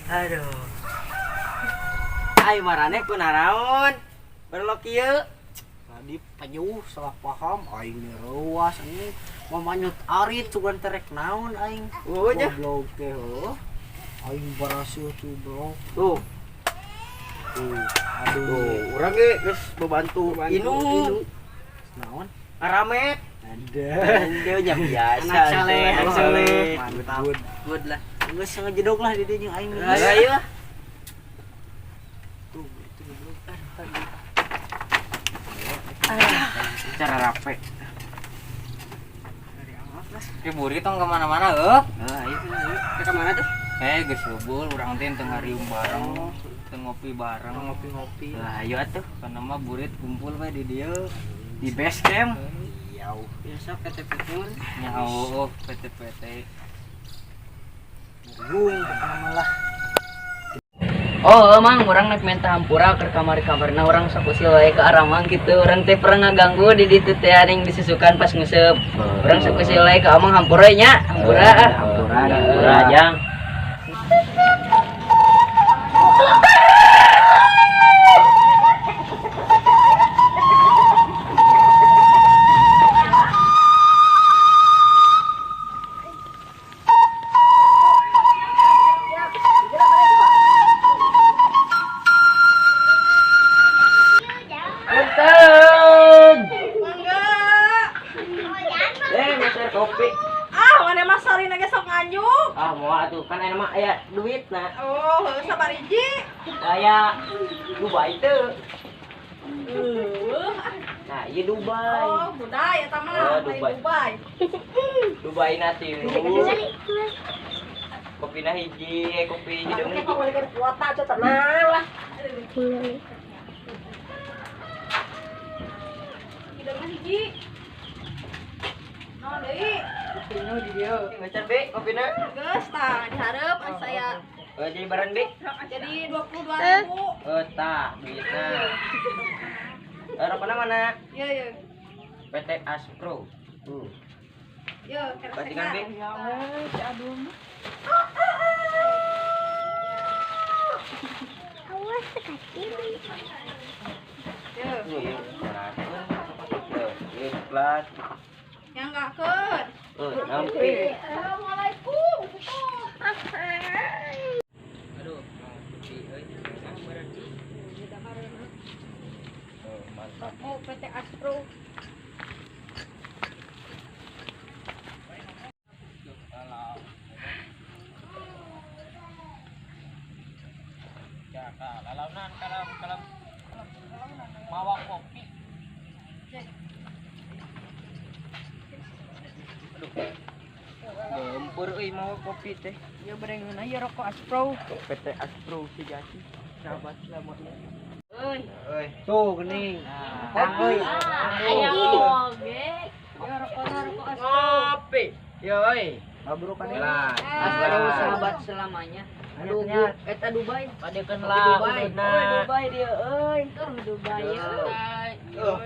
Aduh. Ai marane kunaraon? Berlok kieu. Tadi pajuh salah paham aing reuas anjing. Mamanyut arit sugan terek naon aing. Oh nya. Goblok teh heuh. Aing baraseuh tuh bro. Tuh, Tuh, aduh. tuh, urang ge geus bebantu inu. Naon? Ngaramet. Ada. Ende nya biasa. Anak saleh, anak saleh. Mantap. Good, good lah. Geus ngejedog lah di dieu jeung aing. Ayo, ayo lah. Tuh, itu goblok. Cara rape. Ki buri tong kemana-mana heuh. Ah, ayo, ayo. Ke mana tuh? Eh geus heubeul urang teh teu ngariung bareng, teu ngopi bareng. Ngopi-ngopi. Lah, ayo atuh. Karena mah burit kumpul we di dieu. Di base camp. Iya. Biasa PT Petur. Nya heueuh PT-PT. Gung pokona lah. Oh, emang orang naik minta hampura ke kamar-kamarna orang sakusil wae ke aramang gitu. Orang teh pernah ngaganggu di ditu teh aning disusukan pas nguseup. Orang sakusil wae ke amang hampura nya, hampura ah. Hampura, hampura jang. Punten. Eh, meser kopi. Ah, mana mah sarina ge sok nganjuk. Ah, mau atuh kan aya mah aya duit na. Oh, heuh sabariji. Aya Dubai teu. Heuh. Nah, ieu Dubai. Oh, budai eta mah, Oh, lain Dubai. Dubai. Dubai na tilu. Kopina hiji, kopi hideung Tapi hiji. kok boleh kuota aja tenang lah. Hideungna hiji. Naon deui? Kopina di dieu. Meser be kopina. Geus tah dihareup ai saya. Eh, jadi baran be. Jadi 22.000. Eh, tah duitna. Eh, rokona mana? Ye ye. PT Aspro. Tuh. Ye, Perhatikan be. Ye. Tuh, ieu. Tuh, ieu coklat. Yang enggak. Eh, nampi. Assalamualaikum. Aduh, kopi euy. Oh, mantap. Oh, PT Aspro. Lalaunan kalam kalam mawa kopi. Aduh. Gempur euy mawa kopi teh. Ya berengeun aya rokok Aspro. PT Aspro sejati sahabat selamanya. Euy, Euy, tuh geuning. Tang euy. Aya oge. Ya rokokna rokok Aspro. Ngopi. Yo euy. Mabro kan Lah, Aspro sahabat selamanya. Aduh, eta Dubai. Padekeun Kopi lah Dubai. ududna. Euy, Dubai dia euy. Dubai ya.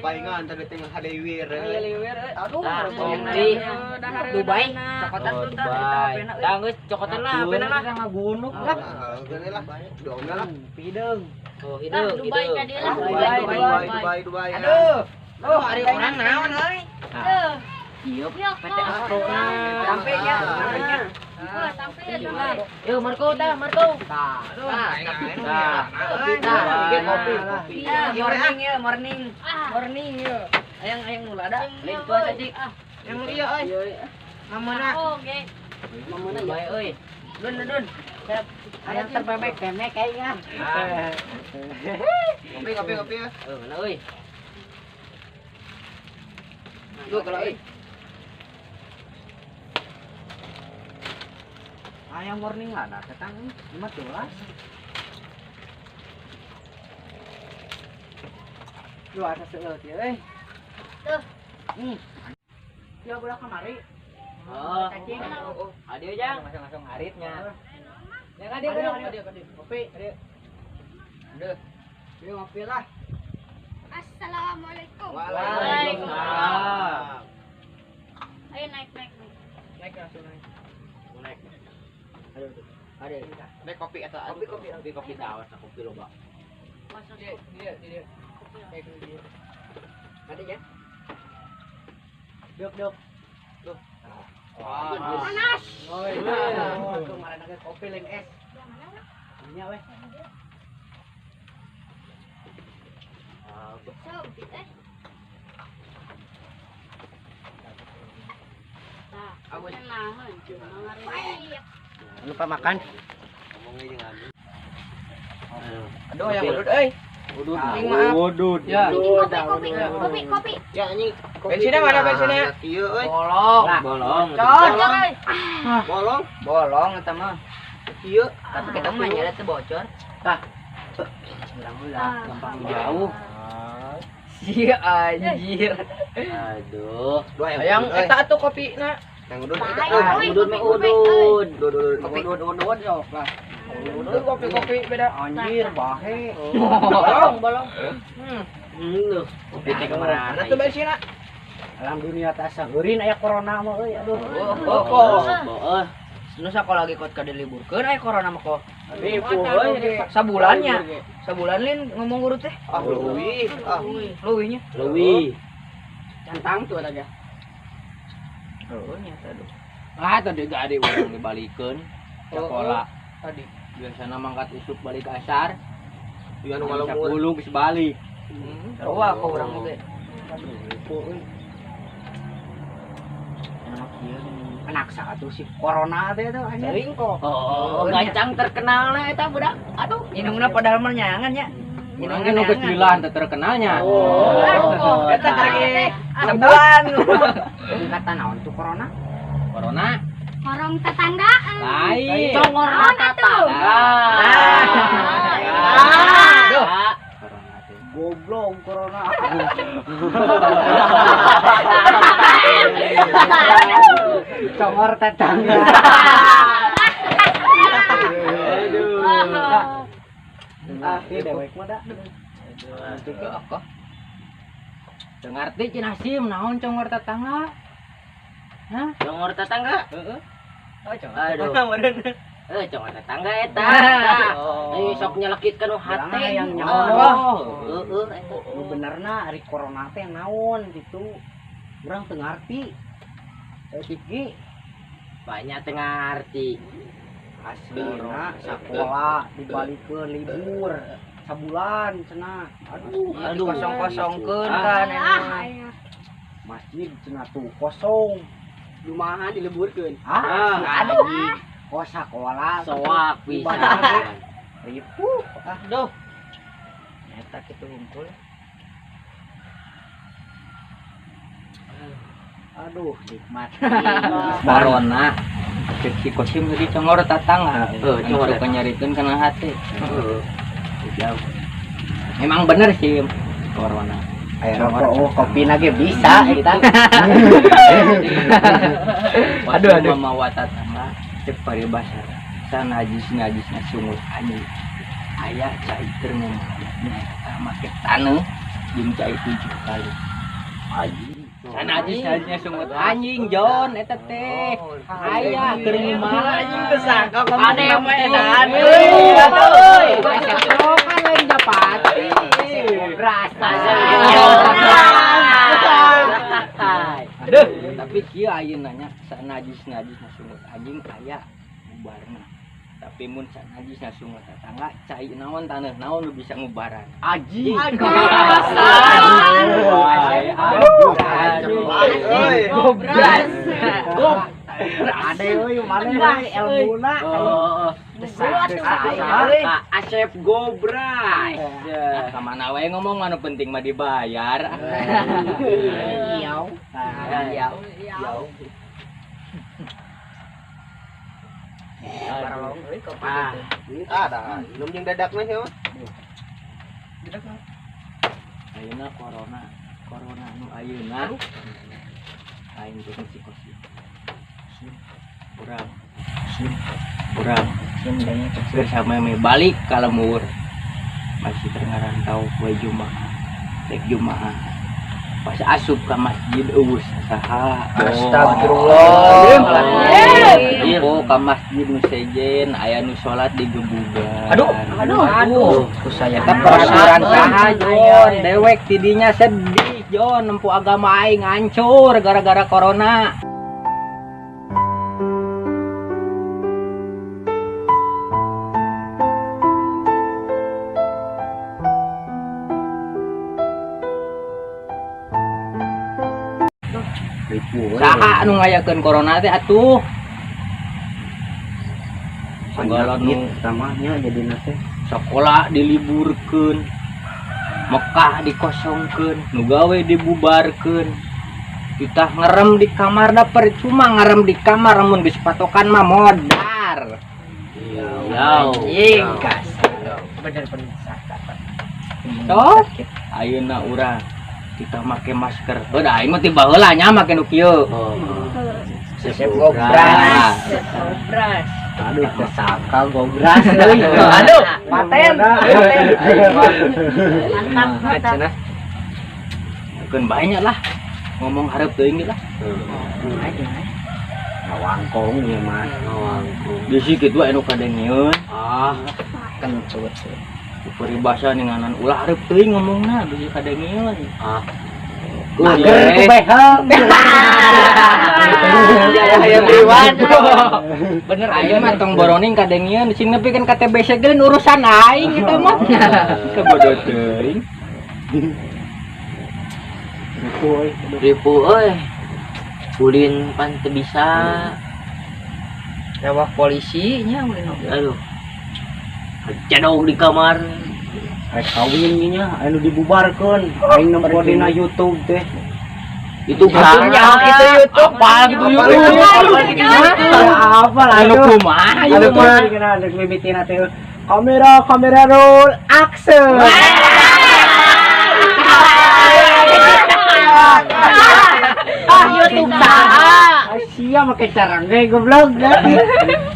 Palingan tadi teh hadewir. Liwer euy. Aduh, Tah, kopi. Dubai. Cokotan Oh, tuh tah eta Dubai. HP-na euy. Tah geus cokotan lah HP-na lah. Ngagunuk lah. Geuning lah. Dongna lah. Pideung. Oh, hideung, Dubai hideung. ka dieu lah. Dubai, Dubai, Dubai, Dubai. Aduh. Oh, ari urang naon euy? Iya, PT Aspro na. Sampai nya, sampai nya. Yo Marco tah, Marco. Tah. Tah. Tah. Tah, Kopi, kopi. Morning ya, morning. Morning ya. Ayang ayang nu lada. Lain tua cacik. Yang ieu euy. Mamana. Oge. Mamana ya euy. Dun dun. Ayang terbebek kemek kayaknya. Kopi, kopi, kopi ya. Eh, mana euy? Lu kalau euy. Ayam morning lah, nah ketang 15. Lu asa seueut ieu euy. Tuh. Dia bola kamari. Oh, oh, oh. Adio jang, langsung haritnya. Yang adio adio adio. Kopi, adio. Aduh. Dia ngopi lah. Assalamualaikum. Waalaikumsalam. Ayo naik naik naik. Naik langsung naik. Naik. Ayo. Ada. Nek kopi atau Kopi kopi kopi tawas kopi loba. Dia. Ada ya? Dok dok. Duh. Panas. Oh iya. Kemarin ada kopi lain es. Ini weh. Lupa makan. Aduh yang udut euy. Udut. Udut. Ya. Kopi kopi kopi. Ya anjing. Bensinnya mana bensinnya? Kieu euy. Bolong. Bolong. Bolong. Bolong eta mah. Kieu. Tapi kita mah nyala teh bocor. Tah. Urang ulah Gampang jauh. Si anjir. Aduh. Yang eta atuh kopina. Yang udut eta. Udut mah udut. Udut Kopi. Udut udut sok lah. Udut kopi-kopi beda. Anjir bahe. Bolong bolong. Kopi teh kemana? Mana tuh bensinna? Alam dunia teh saheurin aya corona mah euy aduh. Oh. Nu sakola lagi kot ka diliburkeun aya corona mah kok. Ribu euy. Sabulannya. Sabulan lin ngomong guru teh. Ah leuwih. Ah leuwihnya. Leuwih. Cantang tuh ada. Oh nya aduh. Ah tadi gak ada urang dibalikeun sekolah. Tadi biasana mangkat isuk balik asar. Ieu anu ngalembur. 10 geus balik. Sarua kok urang oge. Anak satu si corona teh tuh anjir. Sering kok. Oh, gancang terkenalna eta budak. Aduh, indungna padahal mah nyangan nya. Urang ge nu kecilan teh terkenalnya. Oh, eta karek sabulan. Kata naon tuh corona? Corona. Korong tetanggaan. Lain. Congor tetangga. Duh. Goblok corona. Congor tetangga. Aduh. Ah, ieu dewek mah da. Aduh. Teu ngarti cenah sim naon congor tetangga? Hah? Congor tetangga? Heeh. Oh, congor. Aduh. Congor tetangga eta. Ayo sok nyelekit kana hate yang nyawa. Heeh, eta. Nu benerna ari corona teh naon gitu. Urang teu ngarti. Eutik ge banyak teu ngarti. Aslina sakola dibalikeun libur sabulan cenah. Aduh, aduh kosong-kosongkeun kan. Masjid cenah tuh kosong. Lumahan dileburkeun. Ah, aduh. Kok sakola soak pisan. Ripuh. Aduh. Eta kitu hungkul. Aduh, nikmat. Corona. Cek si Kosim tadi congor tetangga. Heeh, congor. Suka nyarikeun kana hate. Heeh. Memang bener sih corona. Ayo rokok, oh, kopi lagi bisa eta. Aduh aduh. Mamawa tetangga cek paribasa. Sanajis-najisna sungut anjing. Aya cai keur ngomong eta make taneuh jeung cai 7 kali. Anjing. Sanajis-najisna sungut anjing Jon eta teh. Aya keur ngomong anjing kesangka kamu mah edan. Euy. Kan lain japati. Berasa. Aduh, tapi kieu ayeuna nya sanajis-najisna sungut anjing aya ngubarna. Tapi mun sanajisna sungut tetangga cai naon taneuh naon nu bisa ngubaran. Aji. Aduh. Gobras. Ada euy mana ilmuna. Oh, Saya Asep Gobras. Ka mana wae ngomong anu penting mah dibayar. Iya. Iya. Ah, ada. Minum jeung dadakna sia mah. Ayeuna corona, corona nu ayeuna. Lain jeung si Kosim. Urang. Urang. Geus sameme balik ka lembur. Masih teu ngarantau poe Jumaah. Rek Jumaah. Pas asup ka masjid euweuh saha. Astagfirullah. Nempo ka masjid nu sejen aya nu salat digebugan. Aduh, aduh, aduh. Ku saya teh peraturan saha Jon, dewek tidinya sedih Jon, nempo agama aing hancur gara-gara corona. Saha anu ngayakeun corona teh atuh? Segala nu tamahnya jadi nase. Sekolah diliburkeun, Mekah dikosongkeun, nu gawe dibubarkeun. Kita ngerem di kamar da percuma ngerem di kamar mun geus patokan mah modar. Iya. Anjing kasar. Bener-bener sakit. Tos, ayeuna urang kita make masker. Heuh da aing mah ti baheula nya make nu kieu. Sep gobras. Gobras. Aduh, kesaka gobras euy. Aduh, paten. Mantap, mantap. Keun banyak lah. Ngomong hareup teuing lah. Ngawangkong ieu mah. Ngawangkong. Bisi kitu anu kadengeun. Ah, Kentut. Peribahasa ninganan ulah hareup teuing ngomongna bisi kadengeun. Ah. Mager ku behel. Ya priwan. Bener aing mah tong boroning kadengeun sing nepi kan ka TBC geun urusan aing eta mah. Sabodo teuing. Ripu euy. Ulin pan teu bisa. Lewat polisi nya ulin oge. Aduh. Jadog di kamar. Rek kawin nya anu dibubarkeun. Aing nempo dina YouTube teh. Itu Nya gitu YouTube. Apa gitu YouTube? Apa lah Anu kumaha Anu ieu mah? kumaha anu mimitina teh. Kamera kamera roll action. Ah, YouTube saha? Sia make cara ge goblok.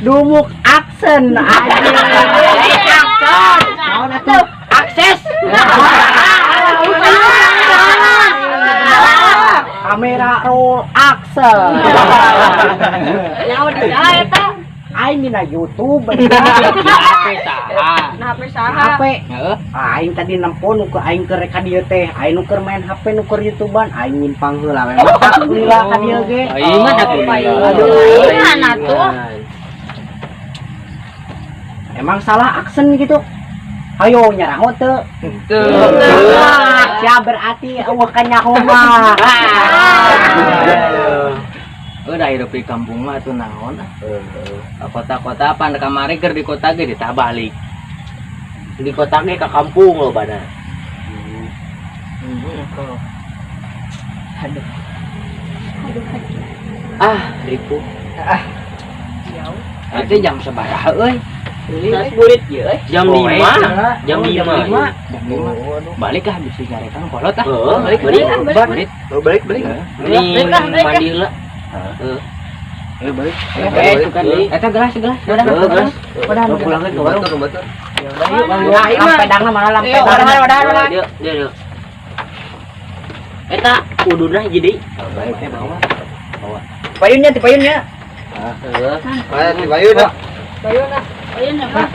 Dumuk action anjing. Action. Naon atuh? Akses. Kamera roll action. Nyawa di saha eta? Aing dina YouTube. HP saha? Nah, HP saha? HP. Heeh. Aing tadi nempo nu ke aing keur rek ka dieu teh. Aing nu keur main HP nu keur YouTubean, aing nyimpang heula we. Matak lila ka dieu ge. Ingat atuh. Aduh. Ingat atuh. Emang salah aksen gitu. Ayo nyaraho teu. Teu. Wah, sia berarti eueuh ka nyaho mah. Udah hidup di kampung mah tuh naon ah. Kota-kota pan kamari keur di kota ge ditabalik. Di kota ge ka kampung lo bana. Aduh. Ah, ripu. Ah, Jauh. Itu jam sabaraha euy? Burit ieu euy. Jam 5. Jam 5. Jam 5. Balik ah bisi nyarekan kolot ah. Heeh, balik, balik. balik. Balik. Balik, balik. Balik. Mandi heula. Heeh. Eh balik. Eh, suka deui. Eta gelas gelas. Heeh, gelas. Udah Pulang ke warung. Nah, lampedangna mana lampedangna? Udah, udah, udah. Dia, dia, dia. Eta kuduna hiji deui. Balik teh bawa. Payunnya, ti payunnya. Heeh. Bayun apa?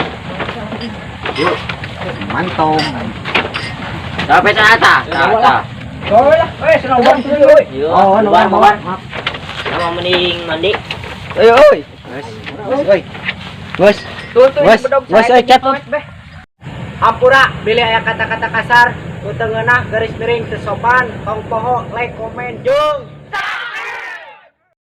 Mantong. Sampai eta. Eta. Bawa lah. Eh, senang banget euy. Oh, bubar, nomor bubar. Sama mending mandi. Ayo, euy. Oi. Bos. Tuh, tuh, Bos, bedog bos, saya euy, cat. beh. Hampura bilih aya kata-kata kasar, nu teu ngeunah garis miring teu sopan, tong poho like komen jeung.